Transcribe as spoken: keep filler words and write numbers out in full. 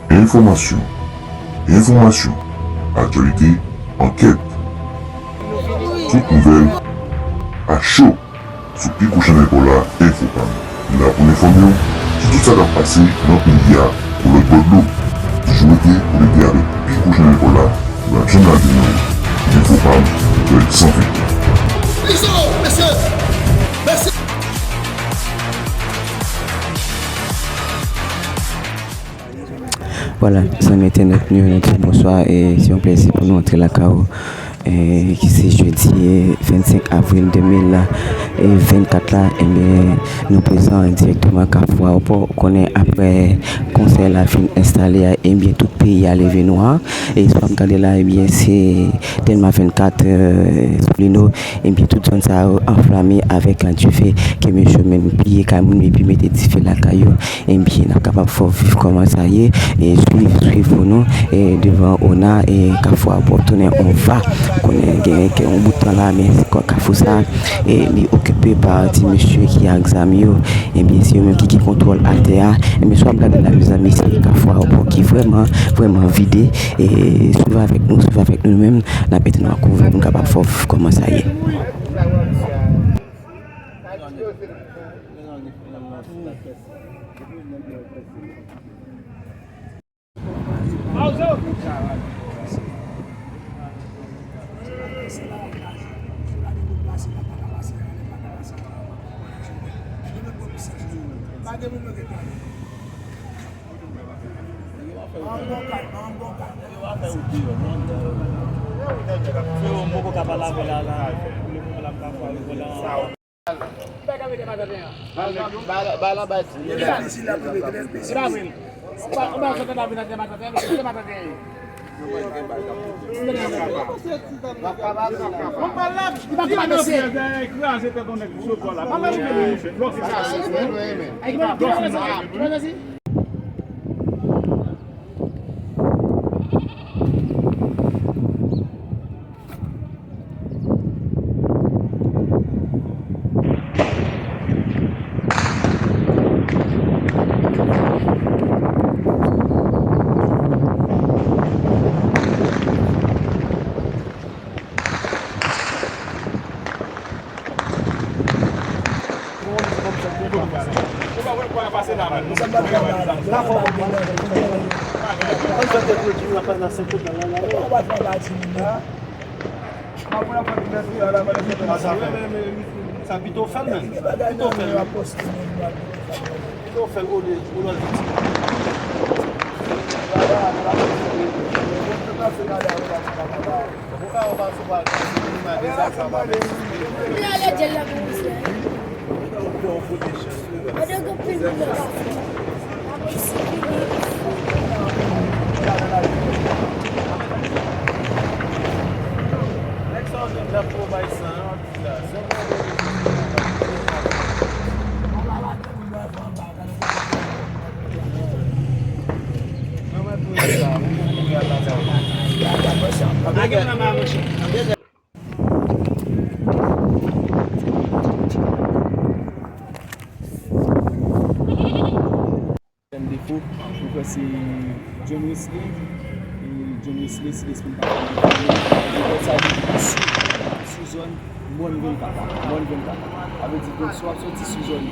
Enfòmasyon, enfòmasyon, aktyalite, ankèt. Tout nouvèl a cho sou pi gwo chanèl pa w la, Enfopam. Nou la pou n enfòme w sou tout sa k ap pase nan peyi a, pou lòt bò dlo. Toujou rete konekte avèk pi gwo chanèl pa w la, nou ap janm lage nan ou. Enfopam, nouvèl san fèk. Izo, mesye! Mèsi! Vwala, zanmi entènèt nou yo, nou di bonswa e se yon plèzi pou nou antre lakay ou, e ki se jedi, e vennsenk avril de mil vennkat la. Ebyen, nou prezan dirèkteman Kafou Ayewopò. Ou konnen, aprè konsèy la fin enstale a, ebyen, tout peyi a leve nwa. E sa w ap gade la, ebyen, se Dèlma vennkat, e, Solino. Ebyen, tout zòn sa yo anflame avèk dife ke mesye yo menm piye kay moun epi mete dife lakay yo. Ebyen, n ap kapab fè w viv kòman sa ye. E swiv, swiv pou nou, e devan ONA, e Kafou Ayewopò tounen yon va. Konnen gen, gen yon bout tan la, men se Kafou sa, e li okipe pa ti mesye ki ak zam yo. Ebyen, se yo menm ki gen kontwòl atè a. Ebyen, sa w ap gade la, mezanmi, se Kafou Ayewopò ki vrèman, vrèman vide. E swiv avèk nou, swiv avèk nou menm. N ap mete nou an kouvè pou n kapab fè w viv kòman sa ye. Sa pito fè l menm. Pito fè l. Pito fè l olye, olye l viktim. Defo, ou kwè se John Wesley, e John Wesley, se lespri m pa konn. Sa vle di sou, sou zòn mòn vennkat. Mòn vennkat. Sa vle di, donk, si w ap soti sou zòn